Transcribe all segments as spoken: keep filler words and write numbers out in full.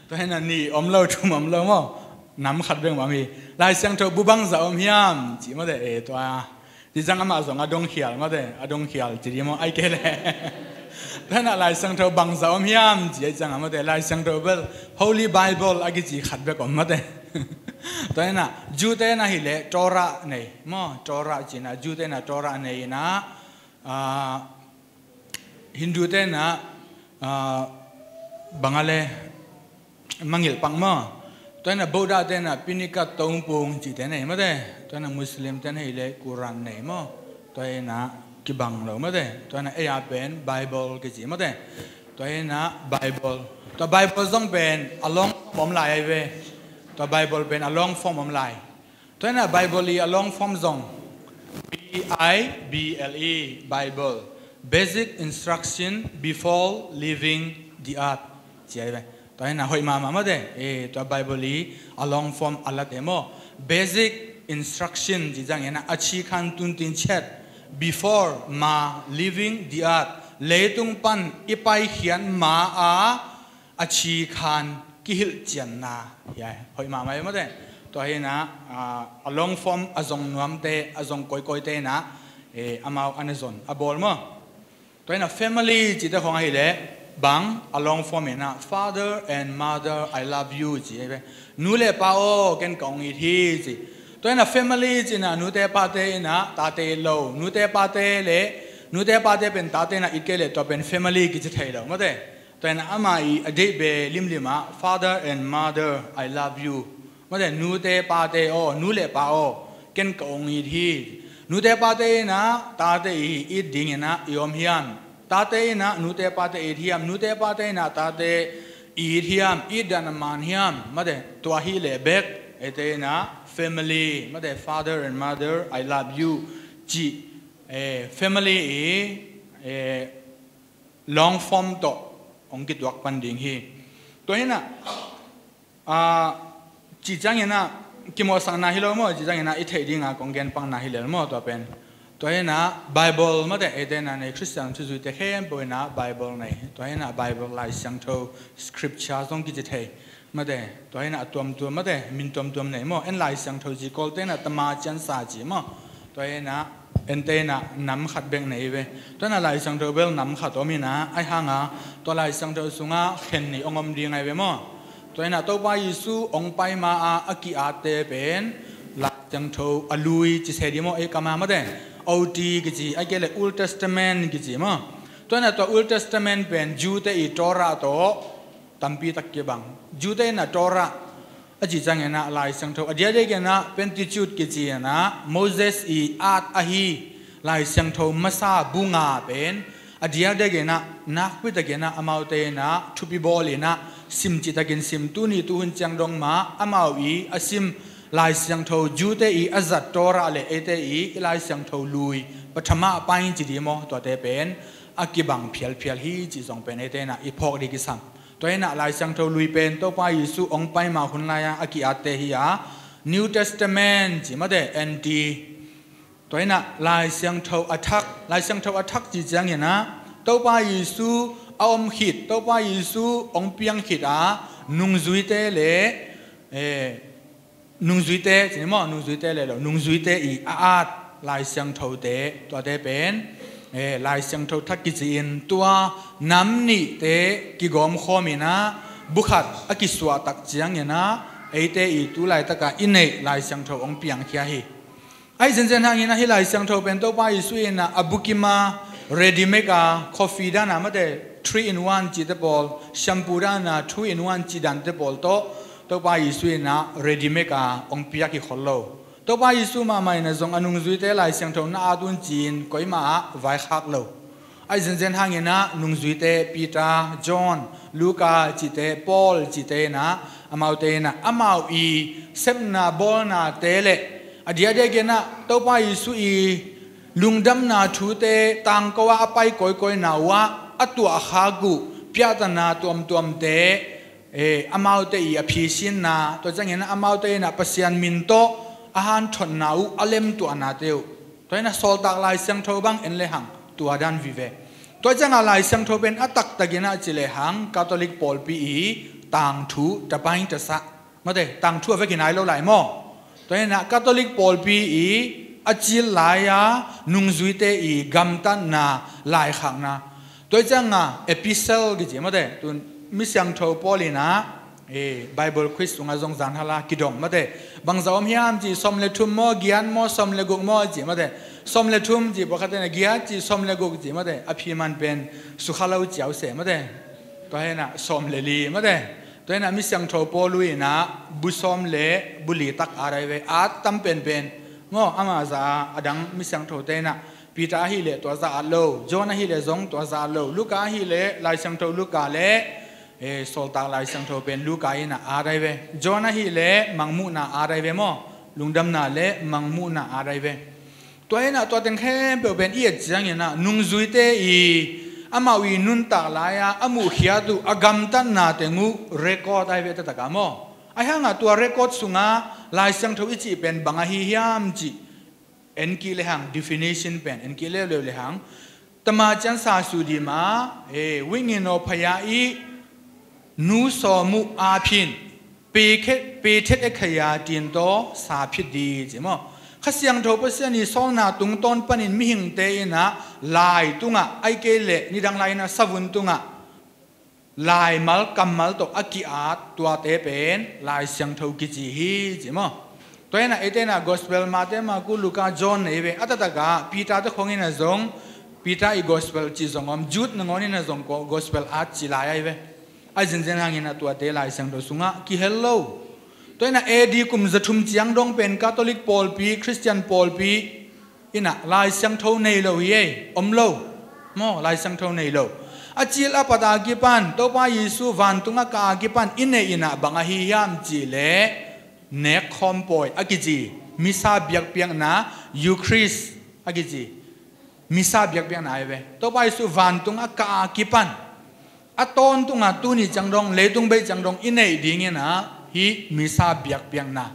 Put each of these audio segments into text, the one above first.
Tua hi na nih om lo, thum om lo maw. Nam khat bek mah om hi. Lai Siangtho bu bangzah om hiam ci maw te, e, tua. Ci ciang amah zong a dong khial maw te, a dong khial ci di maw, ai kei le. Tua hi na Lai Siangtho bangzah om hiam ci ai ciang a maw te, Lai Siangtho bel Holy Bible a kici khat bek om maw te. Tua hi na Jew te na hi le Torah nei maw, Torah ci na, Jew te na Torah nei na, ah, Hindu te na, ah, bang a le mangilh pak maw. Tua hi na Buddha te na Pinika Tongpung ci te nei maw te. Tua hi na Muslim te na hi le Quran nei maw. Tua hi na kibang lo maw te. Tua hi na ei a pen Bible kici maw te. Tua hi na Bible. Tua Bible zong pen a long form om lai ai ve. Tua Bible pen a long form om lai. Tua hi na Bible i a long form zong B I B L E, Bible. Basic Instruction Before Leaving the Earth. Ci ai ve. Tua hi na hoih mahmah maw te. E, tua Bible i a long form a la te maw. Basic Instruction ci ciang hi na a chi khan tun tin chet. Before ma leaving the earth. Leitung pan i paikhiat ma a a chi khan kihilhcianna hi ai, hoih mahmah hi maw te. Tua hi na, ah, a long form a zong nuam te, a zong koikoi te na, eh, amau a na zon a bawl maw. Tua hi na family ci te khong a hi le bang a long form hi na Father and Mother, I love you ci hi ve. Nu le pa aw, ken ka ong it hi ci. Tua hi na family ci na nute pate hi na tate lo, nute pate le nute pate pen tate na it kei le tua pen family kici thei lo maw te. Tua hi na ama i a deih be limlim ah Father and Mother, I love you. Maw te, nute pate aw, nu le pa aw, ken ka ong it hi. Nute pate hi na tate i it ding hi na i om hiam? Tate hi na nute pate i it hiam? Nute pate hi na tate i it hiam? It dan a man hiam? Maw te, tua hi le bek, eite hi na family, maw te, Father and Mother, I love you ci, eh, family i, eh, long form tawh hong kituak pan ding hi. Tua hi na, ah, ci ciang hi na, kimawhsakna hi lo maw, ci ciang hi na i theih ding a kong gen pakna hi lel maw tua pen. Tua hi na Bible maw te, eite na nei Khristian thuzuite khempeuh hi na Bible nei. Tua hi na Bible Lai Siangtho, Scripture zong kici thei. Maw te, tua hi na a tuamtuam maw te, min tuamtuam nei maw. En Lai Siangtho ci, Kawlte na tama ciansa ci maw. Tua hi na ente na nam khat bek nei ve. Tua hi na Lai Siangtho bel nam khat om hi na, ai hang a, tua Lai Siangtho sung a khen nih ong om ding ai ve maw. Tua hi na Topa Jesu ong pai ma a a ki-atte pen Lai Siangtho a lui ci se di maw, ei kam a maw te. O T kici, ai kei le Old Testament kici maw. Tua hi na tua Old Testament pen Jew te i Torah tawh tampi tak kibang. Jew te hi na Torah a ci ciang hi na Lai Siangtho, a diakdiak hi na Pentateuch kici hi na Moses i at ahi Lai Siangtho masa bu nga pen a diakdiak hi na nakpi tak hi na amaute hi na thupi bawl hi na sim citakin sim, tuni tuhun ciang dong mah amau i a sim Lai Siangtho, Jew te i a zat Torah le eite i, i Lai Siangtho lui, pathama pain ci di maw, tuate pen a kibang phialphial hi ci zong pen eite na i phawk di kisam. Tua hi na Lai Siangtho lui pen Topa Jesu ong pai ma hun lai a a ki-atte hi a, New Testament ci maw te, N T. Tua hi na Lai Siangtho a thak, Lai Siangtho a thak ci ciang hi na Topa Jesu a om khit, Topa Jesu ong piang khit a nungzuite le, eh, nungzuite ci ni maw, nungzuite le lo, nungzuite i a at Lai Siangthote, tuate pen, eh, Lai Siangtho thak kici in, tua nam nihte kigawm khawm hi na bu khat a kisuah tak ciang hi na eite i tu laitak a i neih Lai Siangtho ong piangkhia hi. Ai zenzen hang hi na hi Lai Siangtho pen Topa Jesu hi na a bukim a, ready make a, coffee dan a maw te, three in one ci te pawl, shampoo dan a two in one ci dan te pawl tawh Topa Jesu hi na ready make a ong piak hi khol lo. Topa Jesu mahmah hi na zong a nungzuite Lai Siangtho na at un ci in koima a vaikhak lo. Ai zenzen hang hi na nungzuite Peter, John, Luka cite, Paul cite hi na, amaute hi na amau i sepna bawlnate le a diakdiak hi na Topa Jesu i lungdamna thute tangko a a pai kawikawi na uh a a tuahkhak uh piahtana tuamtuamte, eh, amaute i a phisinna, tua ciang hi na amaute hi na Pasian min tawh a hanthotna uh, a lemtuahnate uh. Tua hi na Sawltak Lai Siangtho bang en le hang tua dan vive. Tua ciangah Lai Siangtho pen a taktakin ah ci lehang Catholic pawlpi i tangthu, tapaing tasah, mate, tangthu a vek hi nai lo lai maw? Tua hinah Catholic pawlpi i a cil lai-a nungzuite i gamtatna, laikhakna. Tua ciangah epistle kici, mate, tun mi siangtho Paul inah, e, Bible quiz sungah zong zan hala kidong, mate. Bangza om hiam ci, sawm le thum maw, giat maw, sawm le guk maw ci, mate. Sawm le thum ci, pawlkhatte na giat ci, sawm le guk ci, mate. A phi man pen sukha lo ciau se, mate. Tua hinah sawm le li, mate. Tua hinah mi siangtho Paul inah bu sawm le bu li tak at ai ve, at tam penpen. Maw, ama za a dang mi siangthote inah Peter ahileh tua za at lo, John ahileh zong tua za at lo, Luka ahileh Lai Siangtho Luka le, e, Sawltak Lai Siangtho pen Luka inah at ai ve. John ahileh mangmuhna at ai ve maw? Lungdamna le mangmuhna at ai ve. Tua hinah tua teng khempeuh pen i et cianginah nungzuite i amau i nuntak lai-a a muhkhiat uh, a gamtatna teng uh record ai ve taktak a maw? Ahi hangah tua record sungah Lai Siangtho i cih pen bang ahi hiam cih en kik lehang, definition pen en kik leuleu lehang, tama cian sa su dima, e, wingin aw phaya i nu sawm uh a phin, pe khe-, pe thet e khaya tin taw sa phit di ci maw? Kha Siangtho Pasian i sawlna tungtawn panin mihingte inah lai tungah, ai kei leh nidang lai inah savun tungah laimal kammal tawh a ki-at tuate pen Lai Siangtho kici hi ci maw? Tua hinah eite inah gospel, Mate, Marku, Luka, John nei ve. A taktakah Peter te khawng inah zong Peter i gospel cih zong om, Jude nangawn inah zong gospel at ci lai ai ve. Ai zenzen hanginah tuate Lai Siangtho sungah kihel lo. Tua hinah A D kum zathum ciang dong pen Catholic pawlpi, Khristian pawlpi inah Lai Siangtho nei lo hi ei, om lo. Maw, Lai Siangtho nei lo. A cil a pat a kipan, Topa Jesu vantung a kah a kipan i neih inah bang ahi hiam cih leh, nekkhawm pawi a kici, misa biakpiakna, Eucharist a kici, misa biakpiakna ai ve. Topa Jesu vantung a kah a kipan a tawntunga tuni ciang dong, leitung bei ciang dong i neih dinginah hih misa biakpiakna.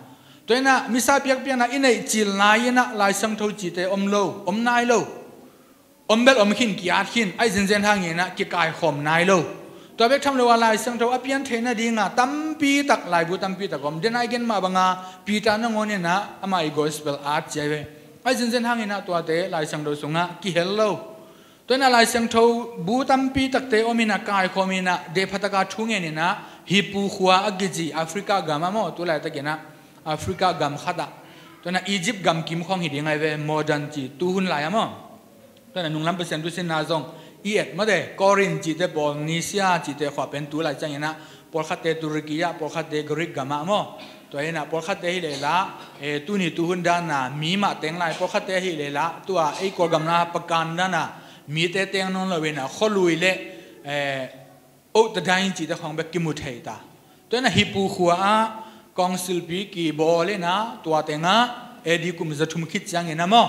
Tua hinah misa biakpiakna i neih cil lai inah Lai Siangtho cihte om lo, om nai lo. Om bel om khin, ki-at khin, ai zenzen hanginah kikaikhawm nai lo. Tua bek tham lo a Lai Siangtho a pian theihna dinga tampi tak, laibu tampi tak om. Den ai gen mah banga Peter nangawn inah ama i gospel at ci ai ve. Ai zenzen hanginah tuate Lai Siangtho sungah kihel lo. Tua hinah Lai Siangtho bu tampi takte om inah kaikhawm inah dehphataka thu ngen inah Hippu khua a kici Africa gam ah maw, tu laitakinah Africa gam khatah. Tua hinah Egypt gam kim khawng hi ding ai ve, modern ci, tuhun lai ah maw. Tua hinah nunglam Pasian thusinna zong i et, mate, Corinth cihte pawl, Nicaea cihte khua pen tu lai cianginah pawlkhatte Turkey ah, pawlkhatte Greek gam ah maw. Tua hinah pawlkhatte hi lehla, e, tuni tuhun dana mi mah teng lai, pawlkhatte hi lehla tua ei Kawlgam na pakan dana mite teng nawn lo inah khualui le, e, oh, tadain cihte khawng bek kimu thei ta. Tua hinah Hippu khua ah council pi kibawl inah tua tengah A D kum zathum khit ciangin ah maw,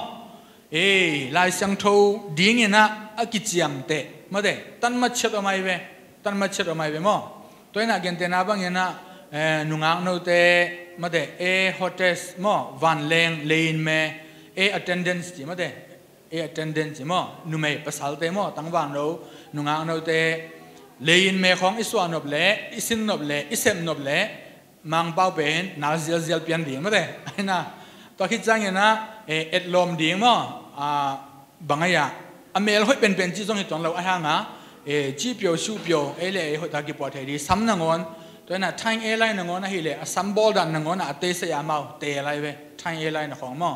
e, Lai Siangtho dinginah a kiciamteh, mate, tanmatchiat om ai ve. Tanmatchiat om ai ve maw? Tua hinah gentehna banginah, e, nungak note, mate, air hostess maw, vanleng, leiin me, air attendants ci, mate, air attendant ci maw, numei pasalte maw, tangvang no, nungak note, leiin me khawng i suah nop leh, i sin nop leh, i sem nop leh, Mangpau pen nal zialzial pian ding, mate. Ahi na, tua khit cianginah, e, etlawm ding maw, a, bang ai-ah, a mel hoih penpen cih zong hi tuan lo, ahi hangah, e, cihpio suhpio ei le ei hoih tak kipuah thei ding, sam nangawn. Tua hinah Thai Airline nangawn ahih leh a sam bawldan nangawn ah a tei sei a, amau teel ai ve, Thai Airline na khawng maw.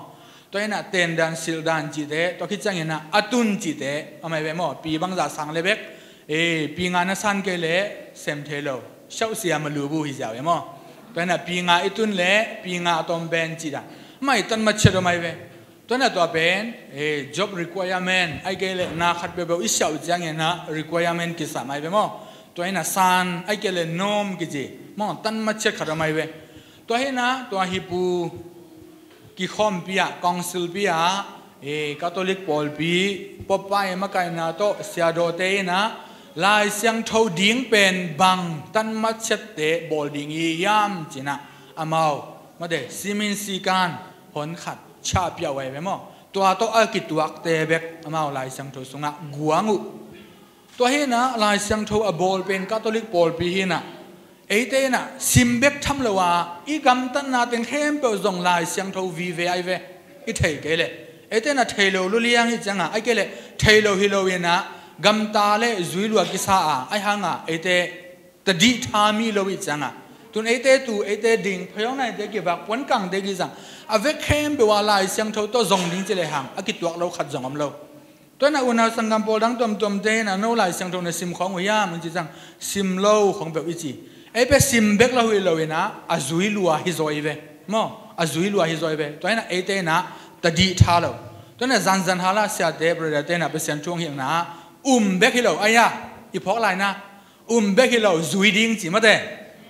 Tua hinah tendan silhdan cihte, tua khit cianginah a tun cihte om ai ve maw. Pi bangzah sang le bek, e, pi nga na san kei leh sem thei lo, siauhsia malu bu hi ziau e maw. Tua hinah pi nga i tun leh pi nga a tawm pen cihdan, amah i tanmatchiat om ai ve. Tua hinah tua pen, e, job requirement, ai kei leh na khat peuhpeuh i siauh cianginah requirement kisam ai ve maw. Tua hinah san, ai kei leh norm kici maw, tanmatchiat khat om ai ve. Tua hinah tua Hippu kikhawmpi ah, council pi ah, e, Catholic pawlpi, Pope pa i makaihna tawh siadawte inah Lai Siangtho ding pen bang tanmatchiatte bawl ding i hiam cinah amau, mate, simin sikan hon khat chahpiah uh ai ve maw. Tua tawh a kituakte bek amau Lai Siangtho sungah guang uh. Tua hi inah Lai Siangtho a bawl pen Catholic pawlpi hi inah, eite inah sim bek tham lo a, i gamtatna teng khempeuh zong Lai Siangtho vive ai ve. I thei kei leh, eite inah thei lo luliang hi cianga, ai kei leh thei lo hi lo inah gamta le zui lua kisa a, ai hanga eite tadih tha mi lo hi cianga, tun eite tu, eite ding, phayawng naite kivak, puankangte kizang, a vek khempeuh ah Lai Siangtho tawh zong ding ci lehang a kituak lo khat zong om lo. Tua inah unau sanggam pawl dang tuamtuamte inah no Lai Siangtho na sim khawng uh hiam, un ci ciang, sim lo khawng peuh i ci. Ei pen sim bek lo hi lo inah a zui lua hi zaw hi ve. Maw, a zui lua hi zaw hi ve. Tua inah eite inah tadih tha lo. Tua inah zanzan hala siate, brother te inah Pasian thu hong hilhna ah um bek hi lo, ai-a i phawk lai inah um bek hi lo, zui ding ci mate.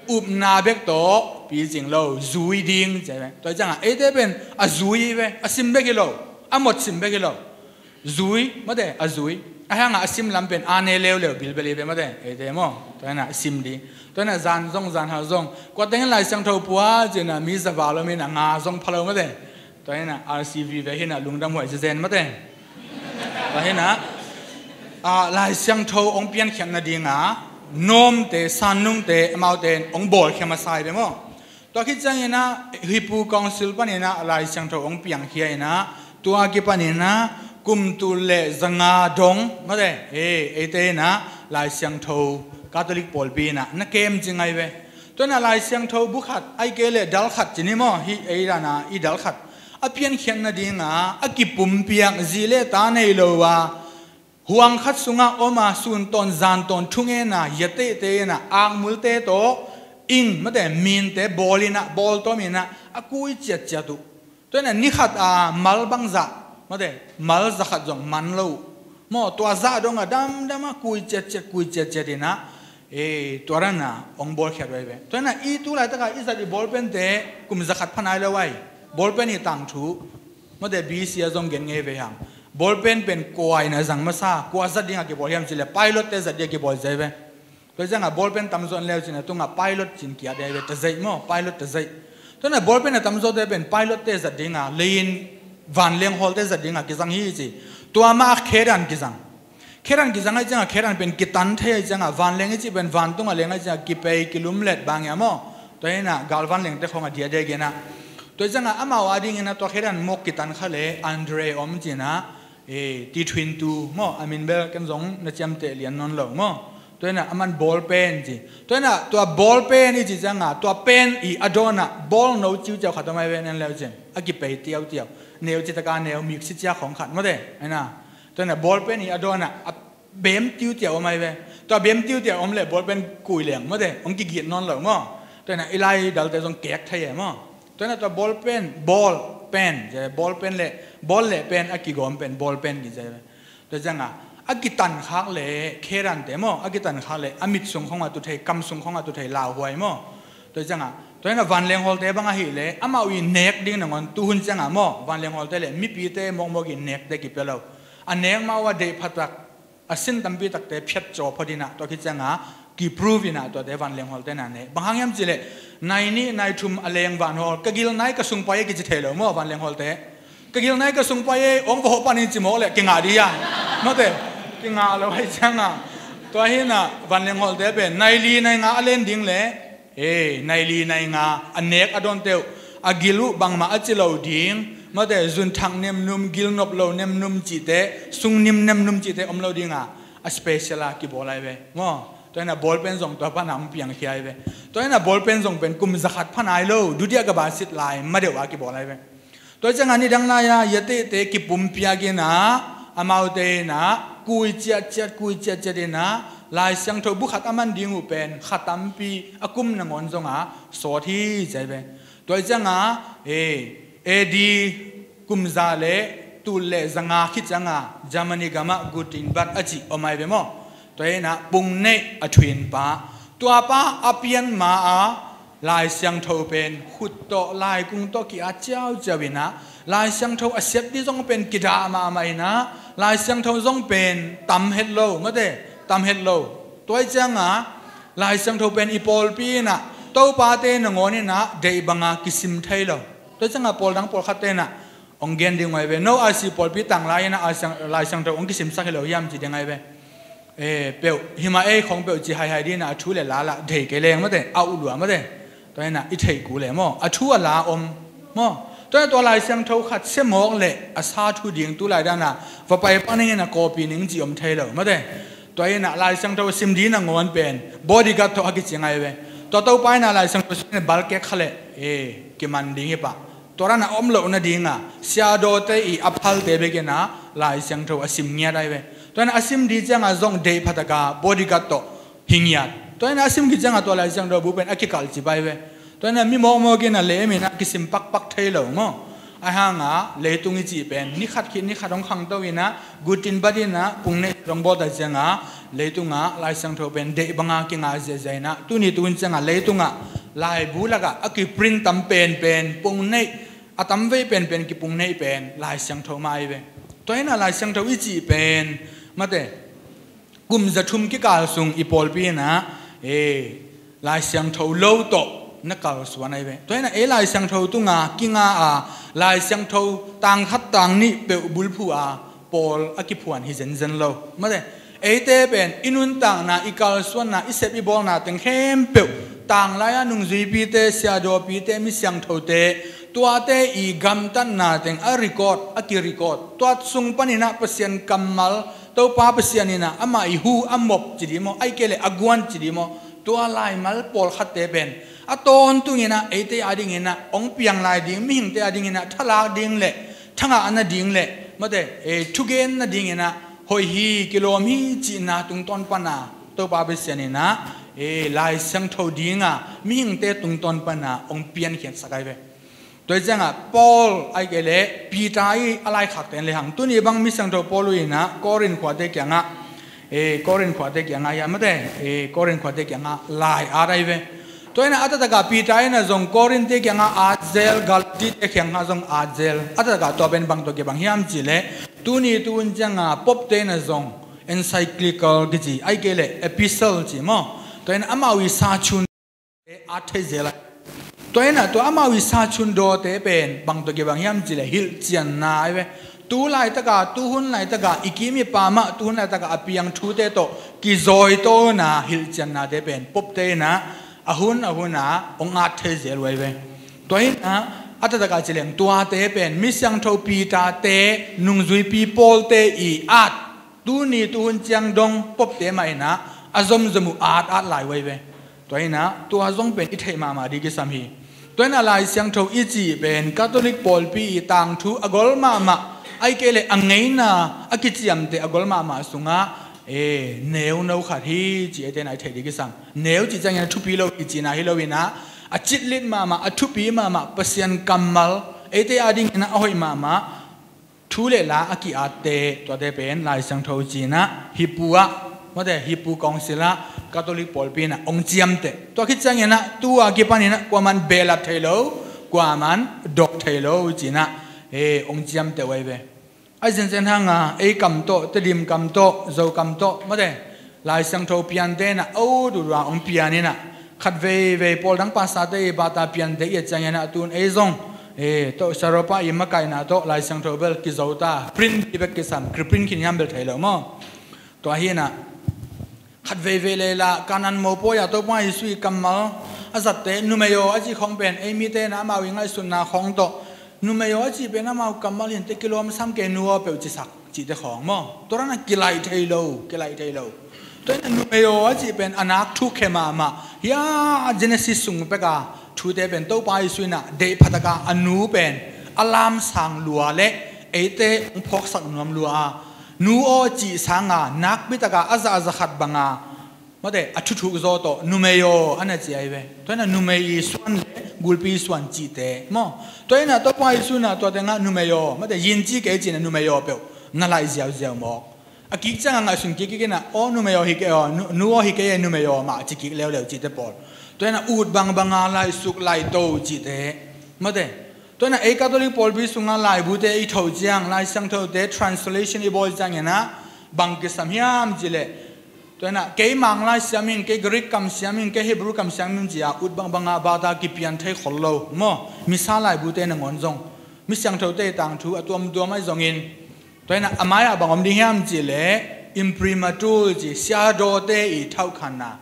Upna bek tawh picing lo, zui ding ci ve. Tua hi cianga eite pen a zui hi ve, a sim bek hi lo, a mot sim bek hi lo. Zui mate, a zui. Ai hanga a sim lam pen a ne leuleu bilbel hi ve mate, eite maw. Tua inah sim ding. Tua inah zan zong, zan hal zong, kua tengin Lai Siangtho pua ci inah mi za val om inah nga zong pha lo mate. Tua inah R C V ve hi inah lungdam huai zezen mate. Tua hi inah, ah, Lai Siangtho hong piankhiat nadinga nawmte, sannungte, amaute in hong bawlkhia masa hi ve maw. Tua khit ciang inah Hipoo Council pan inah Lai Siangtho hong piangkhia inah, tua kipan inah kum tul le zanga dong mate, eh, eite inah Lai Siangtho Catholic pawlpi inah na kem ci ngai ve. Tua inah Lai Siangtho bu khat, ai kei leh dal khat ci ni maw, hih ei dana i dal khat a piankhiat nadinga a kipumpiak, zi le ta nei lo a, huang khat sungah om a, sun tawn zan tawn thungena, hiateite inah akmulte tawh ing mate, minte bawl inah, bawl tawm inah a kui ciatciat uh. Tua inah ni khat a mal bangzah mate, mal za khat zong man lo uh. Maw, tua zah dong a damdam a kui ciatciat, kui ciatciat inah, eh, tua dana hong bawlkhiat uh ai ve. Tua inah i tu laitaka i zat i bawlpente kum za khat pha nai lo ai. Bawlpen i tangthu mate, B C a zong gen ngei ve hang. Bawlpen pen kua inah zang masa, kua zat dinga kibawl hiam ci leh pilot te zat dinga kibawl ci ai ve. Tua hi cianga bawlpen tamzaw en leu cin a tunga pilot cin ki-at ai ve, tazaih maw, pilot tazaih. Tua inah bawlpen a tamzawte pen pilot te zat dinga, leiin vanleng hawlte zat dinga kizang hi ci. Tua mah a khedan kizang. Khedan kizang ai cianga, khedan pen kitan thei ai cianga, vanleng i cih pen vantung a leng ai cianga kipei, kilumlet bang ia maw. Tua inah galvanlengte khawng a diadia genah. Tua hi cianga amau a dingin a tua khedan mawk kitan kha le Andre om cinah, eh, T twenty-two maw, a min bel ken zong na ciamteh lian nawn lo maw. Tua inah aman bawlpen ci. Tua inah tua bawlpen i cih cianga tua pen i a dawnah bawlno ciuciau khat om ai ve, en leu cin. A kipei tiautiau. Neu citaka neu, miksi cia khawng khat mate. Ai na. Tua inah bawlpen i a dawnah a bem tiutiau om ai ve. Tua bem tiutiau om le bawlpen kui leng mate, hong kigit nawn lo maw. Tua inah i lai dalte zong kek thei e maw. Tua inah tua bawlpen, bawlpen, bawlpen le, bawl le pen a kigawm pen bawlpen kici ai ve. Tua cianga a kitankhak le khedante maw, a kitankhak le a mit sung khawngah tu thei, kam sung khawngah tu thei, lauhuai maw. Tua cianga tua inah vanleng hawlte bang ahih le amau i nek ding nangawn tuhun cianga maw, vanleng hawlte le mipite mawkmawk i nekte kipia lo. A nek mah uh a deih phatak, a sin tampi takte phiat caw phot inah, tua khit cianga kiprove inah tuate vanleng hawlte na ne. Bang hang hiam cih leh nai nih nai thum a leng vanhawl, ka gil nai ka sung pai e kici thei lo maw, vanleng hawlte. Ka gil nai ka sung pai e, hong va hawh pan in ci mawk le kingah dih a. Mate, kingah lo ai cianga. Tua hi inah vanleng hawlte pen nai li nai nga a len ding le, eh, nai li nai nga a nek a dawnte uh a gil uh bangmah a ci lo ding mate, zunthak nemnum, gilnop lo nemnum cihte, sung nim nemnum cihte om lo dinga, a special a kibawl ai ve maw. Tua inah bawlpen zong tua pana hong piangkhia ai ve. Tua inah bawlpen zong pen kum zakhat pha nai lo, dudia ka basit lai madeuh a kibawl ai ve. Tua cianga nidang lai-a hiateite kipumpiak inah, amaute inah kui ciatciat, kui ciatciat inah Lai Siangtho bu khat a man ding uh pen kha tampi a kum nangawn zonga sawt hi ci ai ve. Tua cianga, eh, A D kum za le tul le zanga khit cianga Germany gamah Gutenberg a cih om ai ve maw. Tua inah pung neih a thuinpa, tuapa a pian ma-a Lai Siangtho pen khut tawh, laikung tawh ki-at ciauciau inah, Lai Siangtho a siat dih zong pen kidah mahmah inah, Lai Siangtho zong pen tam het lo mate, tam het lo. Tua hi cianga Lai Siangtho pen i pawlpi inah topate nangawn inah deih banga kisim thei lo. Tua hi cianga pawl dang pawlkhatte inah hong gen ding uh ai ve. No R C pawlpi tang lai inah Lai Siang, Lai Siangtho hong kisimsak hi lo hiam ci ding ai ve. Eh, peuh, himah ei khong peuh ci haihai dina a thu le la lah thei kei leng mate, a uh lua mate. Tua ina i theih kul le maw, a thu a la om maw. Tua ina tua Lai Siangtho khat sia mawk le a sa thu ding tu lai dana va pai pan ning ina kawpi ning ci om thei lo mate. Tua ina Lai Siangtho sim dina ngawn pen bodyguard tawh a kici ngai ve. Tua Topa ina Lai Siangtho sim ina balkek kha le, eh, kiman ding hi pah. Tua rana om loh nadinga siadawte i a phalte bekina Lai Siangtho a sim ngiat ai ve. Tua ina a sim di cianga zong deih phataka bodyguard tawh hi ngiat. Tua ina a sim ki cianga tua Lai Siangtho bu pen a kikalh ci pai ve. Tua ina mi mawkmawk ina lem ina kisim pakpak thei lo maw. A hanga leitung i cih pen ni khat khit ni khat hong khangto ina gutin bat ina pung neih dong bawlta cianga leitunga Lai Siangtho pen deih banga kinga ziahziah ina tuni tuhun cianga leitunga laibu laka a kiprint tam penpen pung neih a tam vei penpen kipung neih pen Lai Siangtho mah ai ve. Tua ina Lai Siangtho i cih pen mate kum za thum kikal sung i pawlpi ina, eh, Lai Siangtho lo tawh na kalsuan ai ve. Tua ina ei Lai Siangtho tunga kinga a Lai Siangtho tang khat tang nih peuh bulphu a pawl a kiphuan hi zenzen lo mate. Eite pen i nuntakna, i kalsuanna, i sep i bawlna teng khempeuh tanglaia nungzuipite, siadawpite, mi siangthote, tuate i gamtatna teng a record, a kirecord. Tua sung panina Pasian kammal, Topa Pasian ina ama i hu a mop ci di maw, ai kei le a guan ci di maw. Tua laimal pawlkhatte pen a tawntung ina eite a ding ina hong piang lai ding, mihingte a ding ina thalak ding le thangah na ding le mate, eh, thugen nading ina hoih hi, kilawm hi cihna tungtawn pana Topa Pasian ina, eh, Lai Siangtho dinga mihingte tungtawn pana hong piankhiatsak ai ve. Tua hi cianga Paul ai kei le Peter i a laikhakte in le hang tuni bang mi siangtho Paul uh ina Korin khuate kianga, eh, Korin khuate kianga ia mate, eh, Korin khuate kianga lai at ai ve. Tua ina a taktakah Peter ina zong Korinte kianga at zel, Galatite kianga zong at zel. A taktakah tua pen bang tawh kibang hiam cih le tuni tuhun cianga popte ina zong encyclical kici ai kei le epistle ci maw. Tua ina amau i sa chun at thei zel ai. Tua ina tua amau i sa chun dawte pen bang tawh kibang hiam cih le hilhcianna ai ve. Tu laitaka, tuhun laitaka i kim i pamah tuhun laitaka a piang thute tawh kizawitawna hilhciannate pen popte ina a hun a huna hong at thei zel uh ai ve. Tua ina a taktakah ci leng tuate pen mi siangtho Peter-te, nungzuipi Paul-te i at tuni tuhun ciang dong popte mah ina a zomzom uh at at lai uh ai ve. Tua ina tua zong pen i theih mahmah di kisam hi. Tua ina Lai Siangtho i cih pen Catholic pawlpi i tangthu a gol mahmah ai kei le a ngeina a kiciamte a gol mahmah sungah, eh, neuno khat hi cih eite na i theih di kisam. Neu cih ciangin a thupi lo i cihna hi lo ina a citlit mahmah, a thupi mahmah Pasian kammal eite a ding ina a hoih mahmah thu le la a ki-atte tuate pen Lai Siangtho cina hih pu ah mate hih pu kawngsil ah Catholic pawlpi ina hong ciamteh. Tua khit ciangin ah tu a kipan ina kuaman behlap thei lo, kuaman dok thei lo cina, eh, hong ciamteh uh ai ve. Ai zenzen hanga ei kam tawh, Tedim kam tawh, Zo kam tawh mate Lai Siangtho piante ina a ut ut uh a hong pian ina khat veivei pawl dang pastor-te i bata piante i et ciangin ah tun ei zong, eh, tawh Saropa i makaihna tawh Lai Siangtho bel kizo ta, print bek kisam, kiprint khin hiam bel thei lo maw. Tua hi ina khat veivei leila Kanan mopawi a Topa Jesu i kammal a zatte numei aw a cih khawng pen ei mite ina amau i ngaihsutna khawng tawh numei aw a cih pen amau kammal hi inteh, kilawm sam kei, nu aw peuh cisak cihte khawng maw. Tua dan a kilaih thei lo, kilaih thei lo. Tua ina numei aw a cih pen a nak thuk khe mahmah. Hia Genesis sung peka thute pen Topa Jesu ina deih phataka a nu pen a lamsang lua le eite hong phawksak nuam lua a, nu aw cih sanga nakpi taka a zah a za khat banga mate a thuthuk zaw tawh numei aw a na ci ai ve. Tua ina numei i suan le gulpi i suan cihte maw. Tua ina Topa Jesu ina tua tengah numei aw mate yin ci kei cina numei aw peuh na laih ziauziau mawk. A kik cianga ngaihsun kikkik ina aw numei aw hi kei aw, nu, nu aw hi kei e, numei aw mah ci kik leuleu cihte pawl. Tua ina ut bangbanga laihsuk laihto cihte mate. Tua ina ei Catholic pawlpi sunga laibute i thoh ciang, Lai Siangthote translation i bawl ciangin ah bang kisam hiam cih leh, tua ina kei Mang Lai siam ing, kei Greek kam siam ing, kei Hebrew kam siam ing ci-a ut bangbanga bata kipian thei khol lo maw. Missa laibute nangawn zong, mi siangthote i tangthu a tuamtuam ahi zongin, tua ina a mai-ah bang om ding hiam cih leh Imprimatur ci, siadawte i thauhkhanna.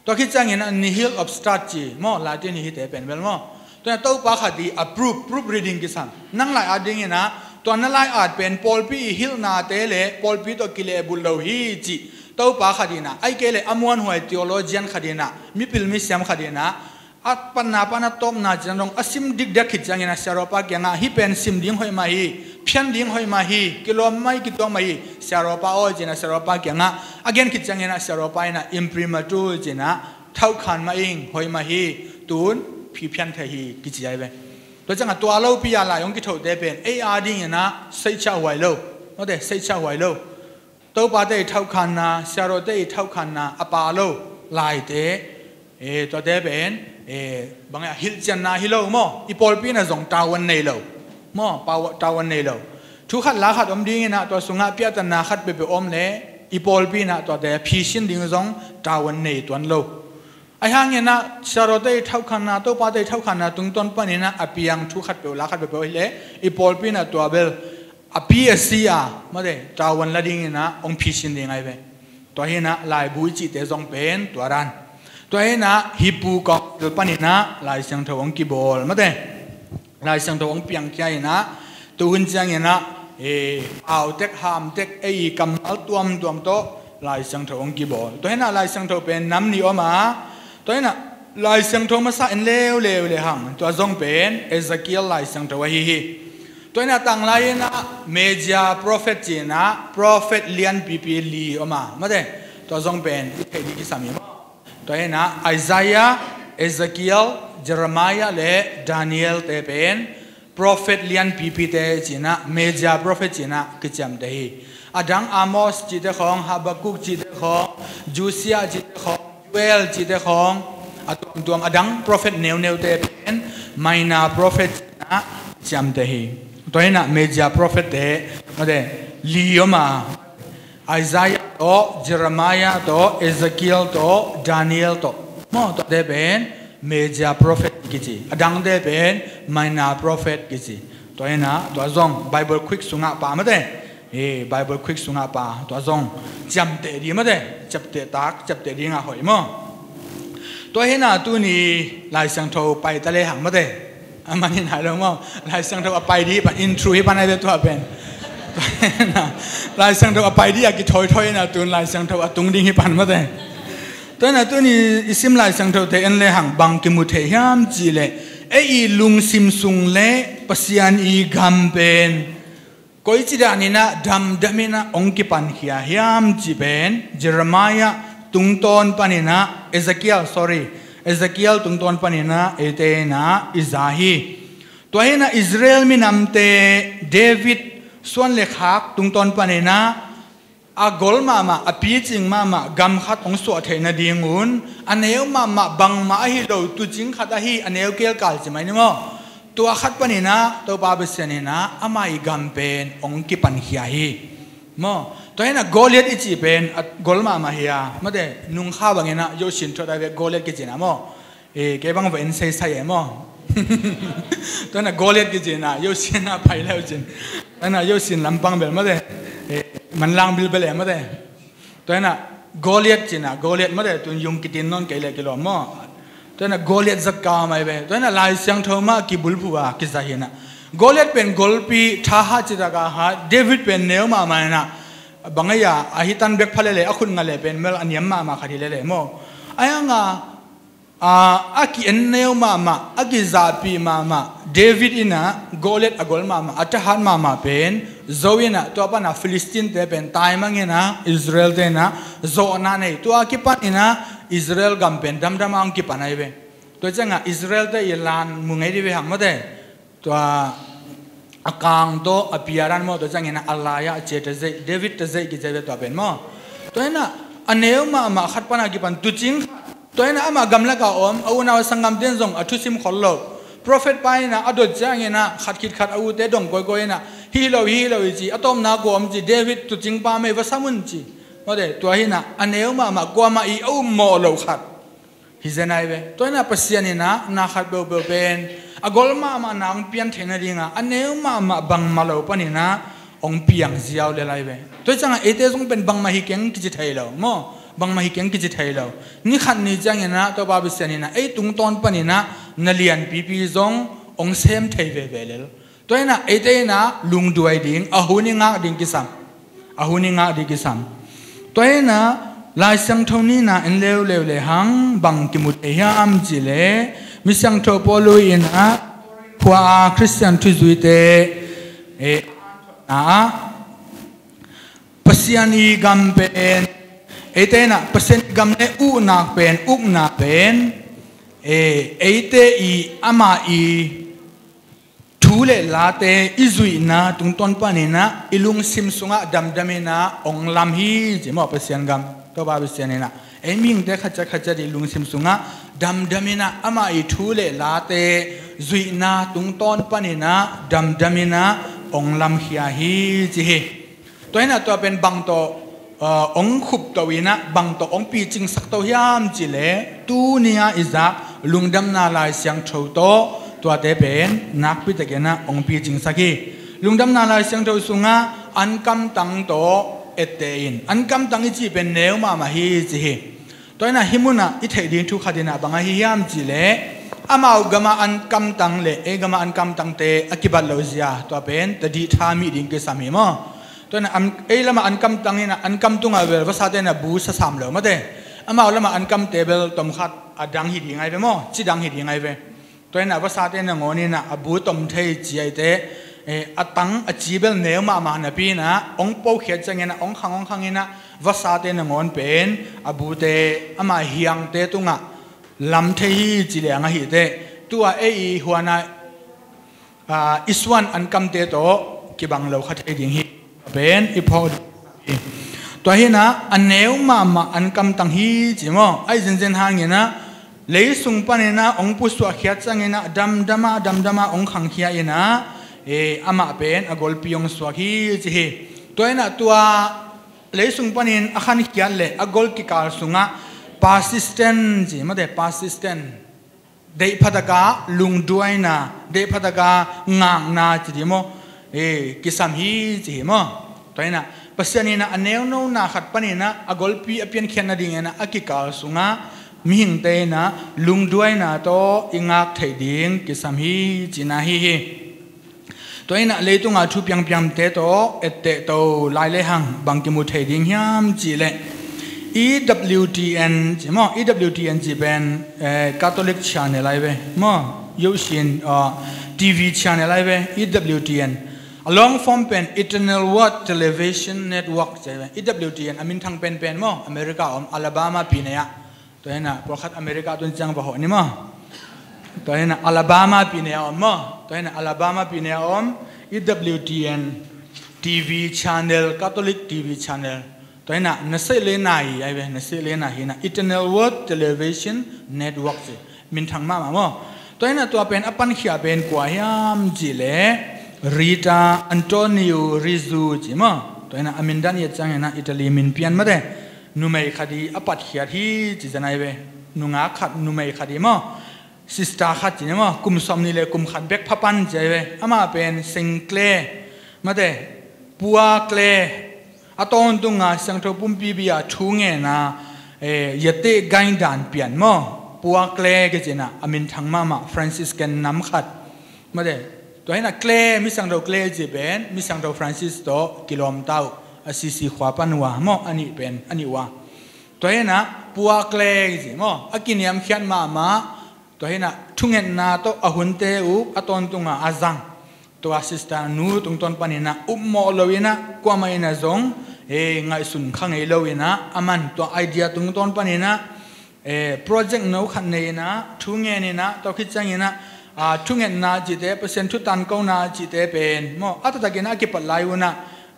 Tua khit ciangin ah nihil obstat ci maw, Latin hi hite pen bel maw. Tua in ah Topa khat i approve, proof reading kisam. Nang lai-at dingin ah tua na lai-at pen pawlpi i hilhnate le pawlpi tawh kilehbulh lo hi ci Topa khat in ah, ahih kei leh a muanhuai theologian khat in ah, mipil misiam khat in ah, a patna pan a tawpna cih dan dong a sim dikdek khit ciangin ah siarawpa kiangah, hih pen sim ding hoih mah hi, phian ding hoih mah hi, kilawm mah hi, kituak mah hi, siarawpa aw ci-in ah siarawpa kiangah a gen khit ciangin ah siarawpa in ah imprimatur ci-in ah thauhkhan mah ing, hoih mah hi, tun phi phian thei hi kici ai ve. Tua ciangah tua lopi a lai hong kithote pen ei a dingin ah seichah huai lo, mawte, seichah huai lo. Topate i thauhkhanna, siarawte i thauhkhanna a pa lo laite, e, tuate pen, e, bang a hilhcianna hi lo maw, i pawlpi in ah zong tavuan nei lo maw, pau-, tavuan nei lo. Thu khat la khat om dingin ah tua sungah piahtanna khat peuhpeuh om leh i pawlpi in ah tuate phisin ding zong tavuan nei tuan lo. Ahi hangin ah siarawte i thauhkhanna, Topate i thauhkhanna tungtawn panin ah a piang thu khat peuh la khat peuhpeuh ahih leh i pawlpi in ah tua bel a pi a si a, mawte, tavuan la dingin ah hong phisin ding ai ve. Tua hi-in ah laibu i cihte zong pen tua dan. Tua hi-in ah hih Pu Kawng Sil panin ah Lai Siangtho hong kibawl, mawte, Lai Siangtho hong piangkhia in ah, tu hun ciangin ah, e, au tek, ham tek, ei i kammal tuamtuam tawh Lai Siangtho hong kibawl. Tua hi-in ah Lai Siangtho pen nam nih om a, tua hi-in ah Lai Siangtho masa en leuleu le hang, tua zong pen Ezekiel Lai Siangtho ahi hi. Tua hi-in ah tanglai in ah Magi prophet ci-in ah prophet lianpipi li om a, mawte, tua zong pen i theih ding kisam hi maw. Tua hi-in ah Isaiah, Ezekiel, Jeremiah le Daniel-te pen prophet lianpipite ci-in ah, Magi prophet ci-in ah kiciamteh hi. A dang Amos cihte khawng, Habakkuk cihte khawng, Josiah cihte khawng, Joel cihte khawng, a tuamtuam a dang prophet neuneute pen minor prophet ci-in ah kiciamteh hi. Tua hi-in ah Magi prophet-te, mawte, li om a, Isaiah tawh, Jeremiah tawh, Ezekiel tawh, Daniel tawh. Maw, tuate pen Magi prophet kici. A dangte pen minor prophet kici. Tua hi-in ah tua zong Bible Quick sungah pha, mawte. E, Bible Quick sungah pha, tua zong ciamteh ding, mawte. Ciapteh tak, ciapteh ding a hoih maw. Tua hi-in ah tuni Lai Siangtho pai ta le hang, mawte. A man hi nai lo maw. Lai Siangtho a pai ding hi pan, intro hi pan ai ve tua pen. Lai Siangtho a pai ding a kithawithawi in ah tun Lai Siangtho a tung ding hi pan, mawte. Tua hi-in ah tuni i sim Lai Siangthote en le hang bang kimu thei hiam cih leh, ei i lungsim sung le Pasian i gam pen koici danin ah damdamin ah hong kipankhia hiam cih pen Jeremiah tungtawn panin ah, Ezekiel, sorry, Ezekiel tungtawn panin ah eite in ah i za hi. Tua hi-in ah Israel minamte David suan le khak tungtawn panin ah a gol mahmah, a picing mahmah gam khat hong suah theih nadingun a neu mahmah bangmah ahi lo, tuucing khat ahi, a neu kelkal ci mai ni maw. Tua khat panin ah Topa Pasian in ah ama i gam pen hong kipankhia hi. Maw, tua hi-in ah Goliath i cih pen a gol mahmah hi a, mawte, nungkha bangin ah yosin thuat ai ve, Goliath kici in ah maw. E, kei bang va en seisai e maw. Tua hi-in ah Goliath kici in ah yosin ah pai le uh cin. Tua hi-in ah yosin lampang bel, mawte. E, manlang bilbel e, mawte. Tua hi-in ah Goliath ci-in ah, Goliath, mawte, tun yung kitin nawn kei leh kilawm maw. Tua hi-in ah Goliath zat kau mai ve. Tua hi-in ah Lai Siangtho mah kibulphuh a kiza hi-in ah, Goliath pen golpi thahat, citak a hat, David pen neu mahmah in ah, bang a, a hi tan bek pha lele, a khut nga le pen mel a niam mahmah khat hi lele maw. Ahi hang a, a, a ki-en neu mahmah, a kizahpih mahmah David in ah Goliath a gol mahmah, a thahat mahmah pen zo in ah, tua pan ah Philistine-te pen taimang in ah Israel-te in ah zawhna nei. Tua kipan in ah Israel gam pen damdam a hong kipan ai ve. Tua ciangah Israel-te i lan mu ngei dih ve hang, mawte. Tua a kang tawh a pia dan maw, tua ciangin ah a lai-ah a cia tazeih, David tazeih kici ve tua pen maw. Tua hi-in ah a neu mahmah khat pan a kipan tuucing khat. Tua hi-in ah amah gamlak a om a unau a sanggamte in zong a thusim khol lo. Prophet pa in ah a dot ciangin ah khat khit khat a ute dong kawikawi in ah, hi lo, hi lo i ci, a tawpna kua om ci, David tuucing pa mei va sam un ci. Mawte, tua hi-in ah a neu mahmah, kuamah i a ummawh loh khat hi zen ai ve. Tua hi-in ah Pasian in ah na khat peuhpeuh pen a gol mahmah na hong pian theih nading a, a neu mahmah bangmah lo panin ah hong piang ziau le lai ve. Tua hi ciangah eite zong pen bangmah hi keng kici thei lo maw? Bangmah hi keng kici thei lo. Ni khat ni ciangin ah Topa Pasian in ah ei tungtawn panin ah na lianpipi zong hong sem thei veve lel. Tua hi nah eite in ah lungduai ding, a hun i ngak ding kisam. A hun i ngak ding kisam. Tua hi nah Lai Siangtho nihna en leuleu le hang bang kimu thei hiam cih leh, mi siangtho Paul in ah khua a Khristian thuzuite, eh, na ah Pasian i gam pen, eite in ah Pasian i gam le ukna pen, ukna pen, eh, eite i, amah i thu le late i zuihna tungtawn panin ah i lungsim sungah damdam in ah hong lam hi ci maw, Pasian gam. Topa Pasian in ah ei mihingte khatciat khatciat i lungsim sungah damdam in ah amah i thu le late zuihna tungtawn panin ah damdam in ah hong lamkhia hi ci hi. Tua hi nah tua pen bang tawh, uh, hong khupto in ah bang tawh hong picingsak to hiam cih leh, tuni a i zak Lungdamna Lai Siangtho tawh tuate pen nakpi takin ah hong picingsak hi. Lungdamna Lai Siangtho sungah ankamtang tawh etteh in, ankamtang i cih pen neu mahmah hi ci hi. Tua hi nah hih munah i theih ding thu khat in ah bang ahi hiam cih leh, amau gamah ankamtang le ei gamah ankamtangte a kibat loh zia, tua pen tadih tha mih ding kisam hi maw? Tua hi nah am-, ei lamah ankamtang in ah ankam tungah bel vasate in ah bu sasam lo mate. Amau lamah ankamte bel tomkhat a dang hi ding ai ve maw? Ci dang hi ding ai ve. Tua hi nah vasate nangawn in ah a bu tom thei ci aite, eh, a tang a ci bel neu mahmah napi in ah hong pokhiat ciangin ah hong khang hong khang in ah vasate nangawn pen a bute amah hiangte tungah lam thei hi ci leng ahih teh, tua ei i huan ah, ah, i suan ankamte tawh kibang lo kha thei ding hi. Pen i phawk ding hi. Tua hi nah a neu mahmah ankamtang hi ci maw? Ahi zenzen hangin ah leisung panin ah hong pusuah khiat ciangin ah damdam ah damdam ah hong khangkhia in ah, eh, amah pen a golpi hong suak hi ci hi. Tua hi nah tua leisung panin a khankhiat le a gol kikal sungah persistent ci mate, persistent. Deih phataka lungduaina, deih phataka ngakna ci dih maw? Eh, kisam hi ci hi maw? Tua hi nah Pasian in ah a neunona khat panin ah a golpi a piankhiat nadingin ah a kikal sungah mihingte in ah lungduaina tawh i ngak theih ding kisam hi cihna hi hi. Tua hi nah leitunga thu piangpiangte tawh etteh to lai le hang bang kimu thei ding hiam cih leh, E W T N ci maw? E W T N ci pen, eh, Catholic channel ai ve maw? Yosin, ah, T V channel ai ve, E W T N. A long form pen Eternal Word Television Network ci ai ve. E W T N a minthang penpen maw? America om Alabama pi nei ah. Tua hi nah pawlkhat America tun ciang va hawh ni maw? Tua hi nah Alabama pi nei a om maw? Tua hi nah Alabama pi nei a om E W T N T V channel, Catholic T V channel. Tua hi nah na seh le na hi ai ve, na seh le na hi nah Eternal Word Television Network ci. Minthang mahmah maw? Tua hi nah tua pen a pankhia pen kua hiam cih leh Rita Antonio Rizzo ci maw? Tua hi nah a min dan i et ciangin ah Italy min pian mate. Numei khat i a patkhiat hi ci zia nai ve. Nungak khat numei khat i maw? Sister khat ci ni maw? Kum sawmnih le kum khat bek phapan ci ai ve. Amah pen Seng Kle mate, Pua Kle. A tawntunga siangtho pumpi bia thu ngenna, eh, yate gaindan pian maw? Pua Kle kici nah a minthang mahmah Franciscan nam khat. Mate, tua hi nah Kle, mi siangtho Kle ci pen mi siangtho Francis tawh kilawmta uh, Assisi khua pan uh a maw, a nih pen a nih uh a. Tua hi nah Pua Kle ci maw, a kiniamkhiat mahmah. Tua hi nah thungetna tawh a hunte uh a tawntunga a zang. Tua sister nu tungtawn panin ah upmawh lo in ah kuamah in ah zong, eh, ngaihsun kha ngei lo in ah, aman tua idea tungtawn panin ah, eh, project no khat nei in ah, thu ngen in ah, tua khit ciangin ah, ah, thungetna cihte, Pasian thu tankona cihte pen maw, a taktakin ah a kipat lai un ah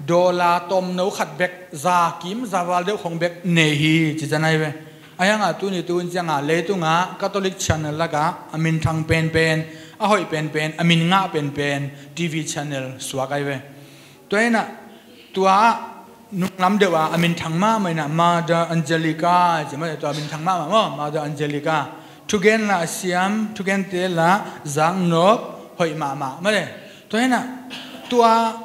dollar tawmno khat bek, za kim za val deuh khong bek nei hi ci zia nai ve. Ahi hangah tuni tu-in ciangah leitungah Catholic channel lakah a minthang penpen, a hoih penpen, a min ngah penpen T V channel suak ai ve. Tua hi nah tua nunglam deuh a a minthang mahmah in ah Mother Angelica ci mate, tua minthang mahmah maw, Mother Angelica. Thugen la a siam, thugente la zaknop hoih mahmah mate. Tua hi nah tua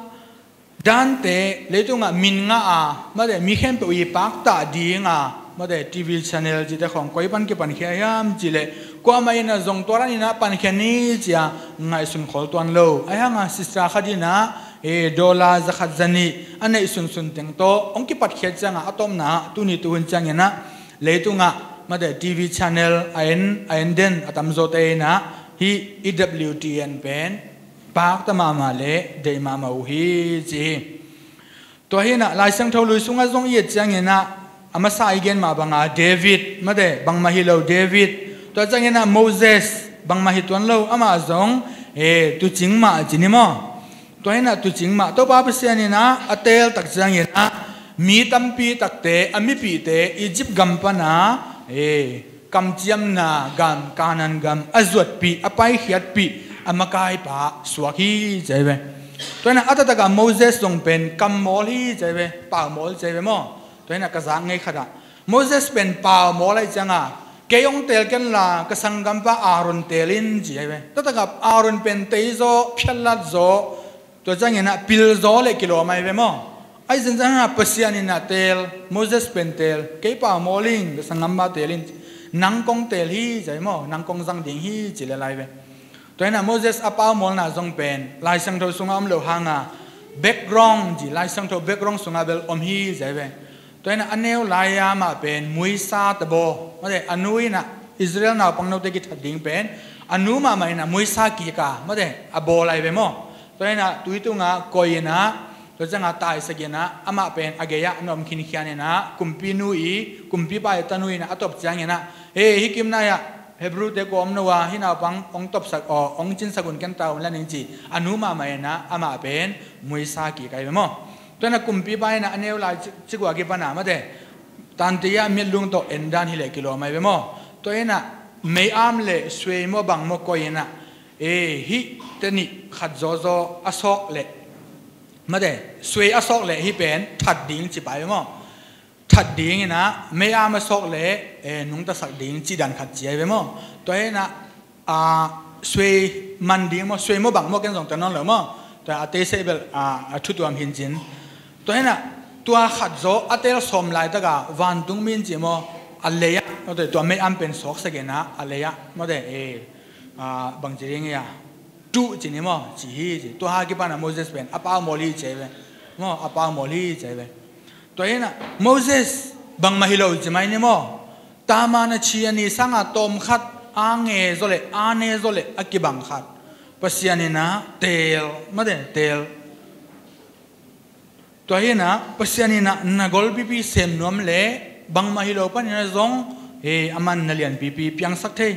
dante leitungah min ngah a, mate, mi khempeuh i pakta dinga, mate, T V channel cite khawng koi pan kipankhia hiam cihleh, kuamah inah zong tua dan inah pankhia ni cia ngaihsun khol tuan lo. Ahi hanga sister khat inah, e, dollar zakhat zanih a neih sunsun teng tawh hong kipatkhiat cianga a tawpna tuni tuhun cianginah leitungah, mate, T V channel a en, a en den a tamzawte inah hih E W T N pen pakta mahmah le deih mahmah uh hi ci hi. Tua hinah Lai Siangtho Lui sungah zong i et cianginah a masa i gen mah banga David, mate, bangmah hi lo David. Tua cianginah Moses, bangmah hi tuan lo, amah zong, e, tuucing mah ci ni maw? Tua hinah tuucing mah Topa Pasian inah a teel tak cianginah mi tampi takte, a mipihte Egypt gam pana, e, kamciamna gam, Kanaan gam a zuatpih, a paikhiatpih a makaipa suak hi ci ahi ve. Tua hinah a taktakah Moses zong pen kammawl hi ci ahi ve, paumawl ci ahi ve maw? Tua hinah ka zak ngei khatah Moses pen paumawl ahi cianga kei hong teel kenla ka sanggampa Aaron teel in ci ahi ve. Taktakah Aaron pen teizaw, phiatlatzaw, tua cianginah pilzaw le kilawm ahi ve maw? Ahi zongzong inah Pasian inah teel, Moses pen teel, kei paumawl ing, ka sanggampa teel in, nang kong teel hi ci ahi maw? Nang kong zang ding hi ci le lai ve. Tua hinah Moses a paumawlna zong pen Lai Siangtho sungah om lo hanga background ci, Lai Siangtho background sungah bel om hi ci ahi ve. Tua hinah a neu lai-a amah pen muisa tabaw, mate, a nu inah Israel naupang note kithat ding pen a nu mahmah inah muisa kika, mate, a bawl ahi ve maw? Tua hinah tui tungah koi inah, tua ciangah taisak inah amah pen a gei-ah na om khinkhian inah kumpinu i, kumpipa i tanu inah a tawp cianginah, e, hih kimnai-ah Hebrew-te kua om no a, hih naupang hong tawpsak aw, hong cinsak un, ken ta un la ning ci a nu mahmah inah amah pen muisa kik ahi ve maw? Tua hinah kumpipa inah a neu lai ci, ci kua kipana, mate, tante-ah mitlung tawh endan hileh kilawm ahi ve maw? Tua hinah mei-am le suei maw bang maw koi inah, e, hih teni khat zawzaw a sawk leh, mate, suei a sawk leh hih pen that ding ci pai ve maw? That ding inah mei-am a sawk leh, e, nungtasak ding ci dan khat ci ahi ve maw? Tua hinah, a, suei man ding maw, suei maw bang maw, ken zong ta nawn lo maw? Tua a teisei bel, a, a thutuam hincin. Tua hinah tua khat zaw a teel sawm laitaka vantung mi in ci maw, a lei-ah, mate, tua mei-am pen sawksak inah a lei-ah, mate, e, a, bangci ding ia, tuh ci ni maw, ci hi ci. Tua ha kipana Moses pen a paumawl hi ci ahi ve maw? A paumawl hi ci ahi ve. Tua hinah Moses bangmah hi lo ci mai ni maw? Tama na ci a ni sanga tawmkhat a nge zaw leh, a ne zaw leh a kibang khat Pasian inah teel, mate, teel. Tua hinah Pasian inah na golpipi sem nuam le bangmah hi lo paninah zong, e, a man na lianpipi piangsak thei.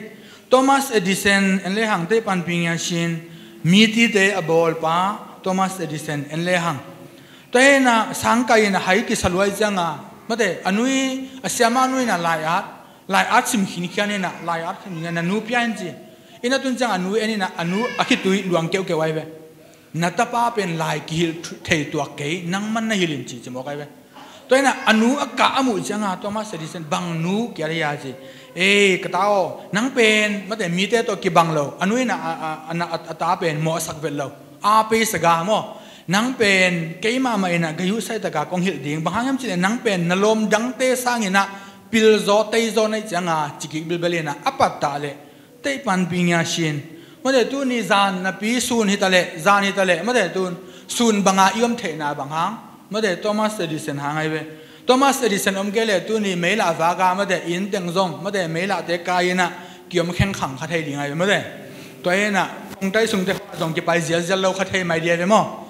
Thomas Edison en lehang, teih panpi ngia sin, mitite a bawlpa Thomas Edison en lehang. Tua hinah sangkai inah hai kisa luai cianga, mate, a nu i, a siamah nu inah lai-at, lai-at sim khinkhian inah, lai-at khinkhian inah nu pia in ci. Inah tun ciang a nu en inah a nu a khitui luang keuhkeuh ahi ve. Na tapa pen lai kihilh thei tuak kei, nangman na hilh in ci, ci mawk ahi ve. Tua hinah a nu a kah a muh cianga Thomas Edison bang nu kiat hia ci. E, ka ta aw, nang pen, mate, mite tawh kibang lo. A nu inah a, a, a, a, a ta pen mawhsak vet lo. A pei saga maw? Nang pen kei mahmah inah gayuhsai taka kong hilh ding. Bang hang hiam cihleh nang pen na lawm dangte sanginah pilzaw teizaw na hih cianga cikik bilbel inah a pattah leh teih panpi ngia sin. Mate, tuni zan napi sun hitaleh, zan hitaleh, mate, tun sun banga i om theihna bang hang, mate, Thomas Edison hang ahi ve. Thomas Edison om kei leh tuni meilah vaka, mate, inn teng zong, mate, meilahte kai inah kiom khengkhang kha thei ding ahi ve, mate. Tua hinah kongtai sungte zong kipai zialzial lo kha thei mai ding ahi ve maw?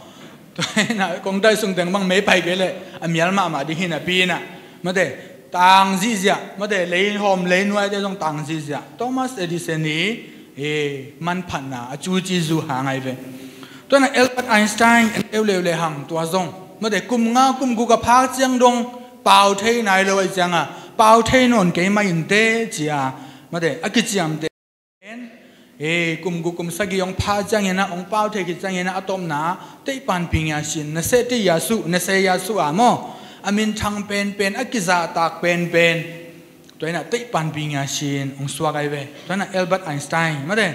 Tua hinah kongtai sung teng bang mei pai kei leh a mial mahmah ding hi napi inah, mate, tang zihziah, mate, leihawm leinuaite zong tang zihziah. Thomas Edison i, e, manphatna a cuci zu hang ahi ve. Tua hinah Albert Einstein en leuleu lehang, tua zong, mate, kum nga kum guk a phak ciang dong pau thei nai lo ahi cianga pau thei nawn kei mah inteh cia, mate, a kiciamte e, kum guk kum sagih hong pha cianginah, hong pau thei khit cianginah a tawpna teih panpi ngia sin, Naseh Teyasu, Naseh Yasu a maw, a minthang penpen, a kizahtak penpen. Tua hinah teih panpi ngia sin hong suak ahi ve. Tua hinah Albert Einstein, mate.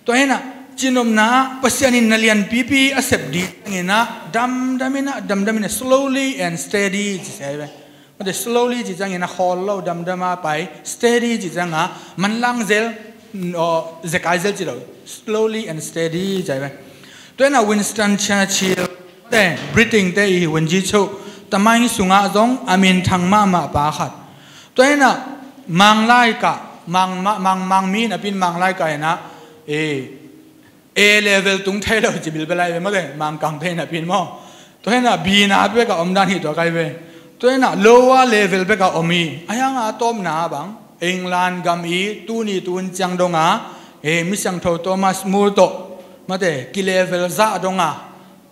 Tua hinah Cinopna ah Pasian in na lianpipi a sep ding ciangin ah damdam in ah, damdam in ah, slowly and steady ci sia hi ve. Mate, slowly ci ciangin ah khawl lo, damdam a pai, steady ci ciangin ah manlang zel, aw, zekai zel ci lo. Slowly and steady ci hi ve. Tua in ah Winston Churchill, mate, Britain te i Winji Cho, tamaing sungah zong a minthang mahmah pa khat. Tua in ah Manglai kah, mang, mang, mang, mang mi napi in Manglai kah in ah, eh, A level tung thei lo ci bilbel ahi ve, mate, Mangkang te napi in maw. Tua hi in ah B na bek a om dan hi tua kai ve. Tua hi in ah lower level bek a om hi. A hiang a tawpna bang, England gam i tuni tun ciang dong a, eh, mi siangtho Thomas More tawh, mate, ki level zah dong a,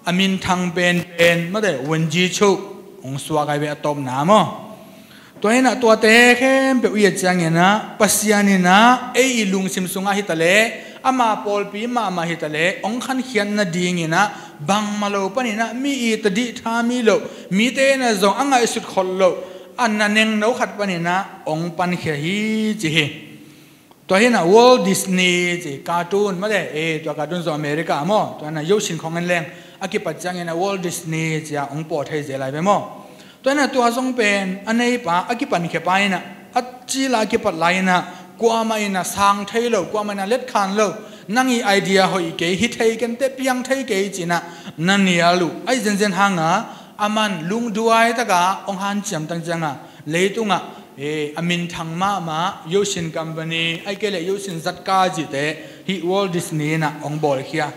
a minthang penpen, mate, Winji Cho hong suak ahi ve a tawpna maw. Tua hi in ah tuate khempeuh i et ciangin ah Pasian in ah ei i lungsim sungah hi ta leh, ama pawlpi mahmah hi ta leh, hong khankhiat nadingin ah bangmah lo panin ah mi it a dihtha mi loh, mite in ah zong a ngaihsut khol loh, a na nengno khat panin ah hong pankhia hi ci hi. Tua hi in ah Walt Disney ci cartoon, mate, eh, tua cartoon zong America ah maw, tua hi in ah yosin khong en leng, a kipat ciangin ah Walt Disney ci a hong pawt thei zel lai ve maw. Tua hi in ah tua zong pen a neipa, a kipankhia pa in ah, a cil a kipat lai in ah, kuamah in ah sang thei lo, kuamah in ah letkhan lo, nang i idea hoih kei, hi thei ken teh, piang thei kei ci in ah na nial uh. Ahi zenzen hang a, a man lungduai tak a hong hanciam tang ciang a, leitungah, eh, a minthang mahmah yosin company, ahih kei leh yosin zatka cihte hih Walt Disney in ah hong bawlkhia.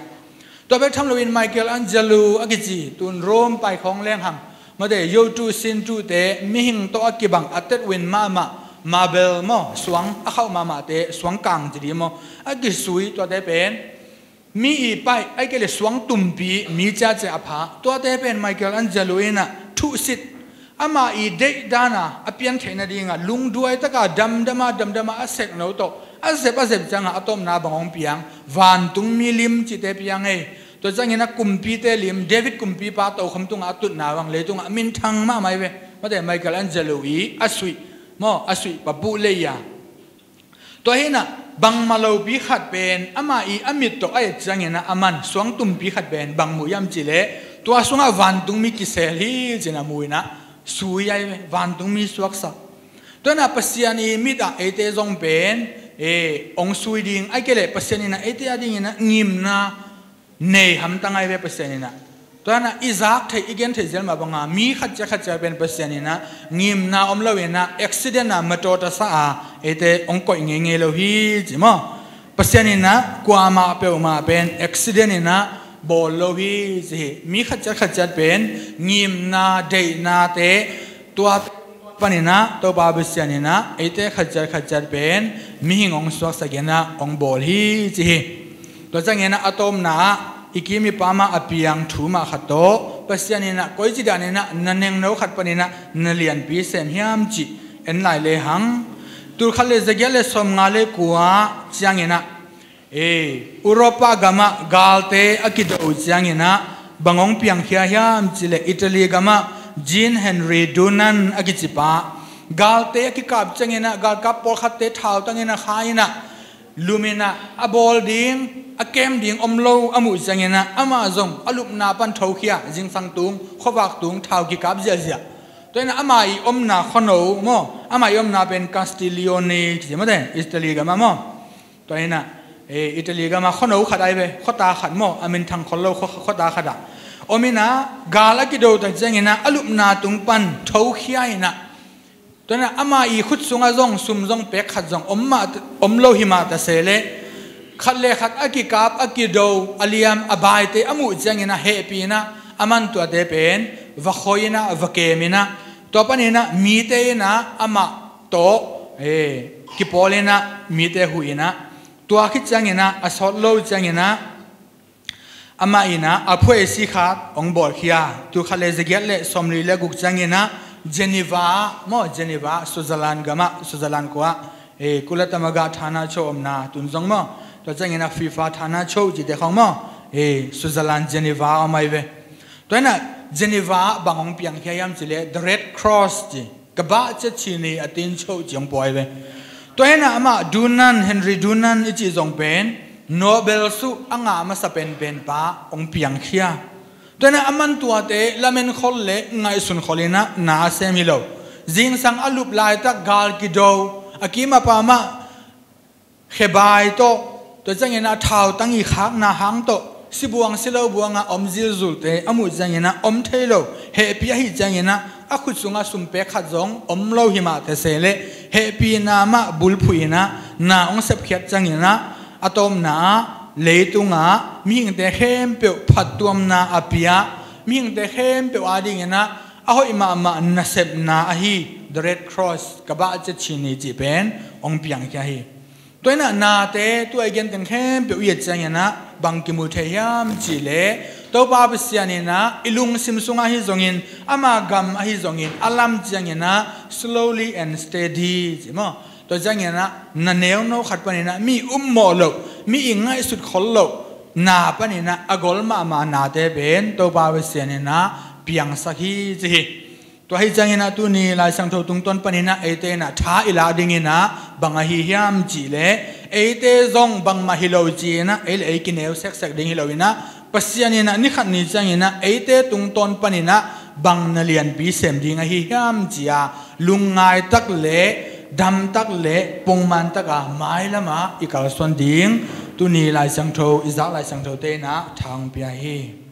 Tua bek tham loin Michelangelo a kici, tun Rome pai khawng leng hang, mate, yotu sintu te, mihing tawh a kibang a tetwin mahmah, marble maw, suang a khauh mahmahte, suangkang ci ding maw, a kisui, tuate pen mi i paih, ahih kei leh suang tumpi, mi ciacia a pha, tuate pen Michelangelo in ah thuhsit, ama i deih dan a a pian theih nading a lungduai tak a damdam a, damdam a a sekno tawh a zep, a zep ciang a a tawpna bang hong piang, vantungmi lim cihte piang ei. Tua ciangin ah kumpite lim, David kumpipa tokhom tungah a tutna bang, leitungah a minthang mahmah hi ve. Mate, Michelangelo i a suih maw, a suih papuh lei a. Tua hi in ah bangmah lopi khat pen ama i a mit tawh a et ciangin ah a man suang tumpi khat pen bang mu hiam cih leh, tua sungah vantungmi kisel hi ci in ah mu in ah sui ahi ve, vantungmi suaksak. Tua hi in ah Pasian i mit ah eite zong pen, eh, hong sui ding, ahih kei leh Pasian in ah eite a dingin ah ngimna nei hamtang ahi ve Pasian in ah. Tua hi in ah i zak theih, i gen theih zel mah bang a, mi khat ciat khat ciat pen Pasian in ah ngimna om lo in ah accident a, motor tasa a eite hong koih ngeingei lo hi ci maw. Pasian in ah kuamah peuhmah pen accident in ah bawl lo hi ci hi. Mi khat ciat khat ciat pen ngimna, deihnate, tua panin ah Topa Pasian in ah eite khat ciat khat ciat pen mihing hong suaksak in ah hong bawl hi ci hi. Tua ciangin ah a tawpna ah i kim i pam ah a piang thu mah khat tawh, Pasian in ah koici danin ah na nengno khat panin ah na lianpi sem hiam cih en lai lehang, tul khat le za giat le sawmnga le kua ciangin ah, eh, Europa gam ah galte a kido ciangin ah bang hong piangkhia hiam cih leh, Italy gam ah Jean Henry Dunant a kici pa, galte a kikap ciangin ah, galkap pawlkhatte thautang in ah kha in ah, lum in ah a bawl ding, a kem ding om lo a muh ciangin ah, amah zong a lupna pan thokhia, zingsang tung, khuavak tung, thau kikap ziahziah. Tua hi in ah ama i omna khuano maw, ama i omna pen Castiglione kici mate, Italy gam ah maw. Tua hi in ah, eh, Italy gam ah khuano khat ahi ve, khuata khat maw, a minthang khol lo khua-, khuata khat ah om in ah, gal a kido tak ciangin ah a lupna tung pan thokhia in ah, tua hi in ah ama i khut sungah zong sum zong pek khat zong om mah, om lo hi mah ta se leh, khat le khat a kikap, a kido, a liam, a baite a muh ciangin ah hehpih in ah a man tuate pen va khoi in ah, va kem in ah, tua panin ah mite in ah amah tawh, eh, kipawl in ah mite huh in ah, tua khit ciangin ah a sawt lo ciangin ah amah in ah a phuaisi khat hong bawlkhia. Tul khat le za giat le sawmli le guk ciangin ah Geneva maw, Geneva, Switzerland gam ah, Switzerland khua ah, eh, Kula Tamaga thana cho omna tun zong maw, tua ciangin ah FIFA thana cho cihte khawng maw, eh, Switzerland Geneva om ahi ve. Tua hi in ah Geneva ah bang hong piangkhia hiam cih leh, the Red Cross ci, ka bah ciat ci ni a tin cho ci hong pua ahi ve. Tua hi in ah amah Dunant, Henry Dunant i cih zong pen Nobel suh a ngah masa penpen pa hong piangkhia. Tua inah a mantuate lamen khol le ngaihsun khol inah na a sem hi lo. Zingsang a lup laitak gal kido, a kim a pam ah khebai tawh, tua ciangin ah thautang i khakna hang tawh, sibuang silo buang ah om zilzulte a muh ciangin ah om thei lo. Hehpih ahih ciangin ah a khut sungah sumpek khat zong om lo hi mah teh se leh, hehpihna mah bulphuh inah na hong sepkhiat ciangin ah a tawpna ah leitungah mihingte khempeuh phattuamna a pia, mihingte khempeuh adingin ah a hoih mahmah nasepna ahi The Red Cross, Kaba Cetchini cih pen hong piangkhia hi. Tua inah nate, tua i genteng khempeuh i et ciangin ah bang kimu thei hiam cih leh, Topa Pasian inah i lungsim sungah ahi zongin, ama gam ahi zongin a lam ciangin ah slowly and steady ci maw. Tua ciangin ah na neuno khat panin ah mi ummawh loh, mi i ngaihsut khol loh na panin ah a gol mahmah nate pen Topa Pasian inah piangsak hi ci hi. Tua hi ciangin ah tuni Lai Siangtho tungtawn panin ah eite inah tha i lah dingin ah bang ahi hiam cih leh, eite zong bangmah hi lo ci inah ei le ei kineu seksek ding hi lo inah, Pasian inah ni khat ni ciangin ah eite tungtawn panin ah bang na lianpi sem ding ahi hiam ci-a lungngai tak le damtak le pongman taka mailam ah i kalsuan ding tuni Lai Siangtho, i zak Lai Siangthote inah tha hong pia hi.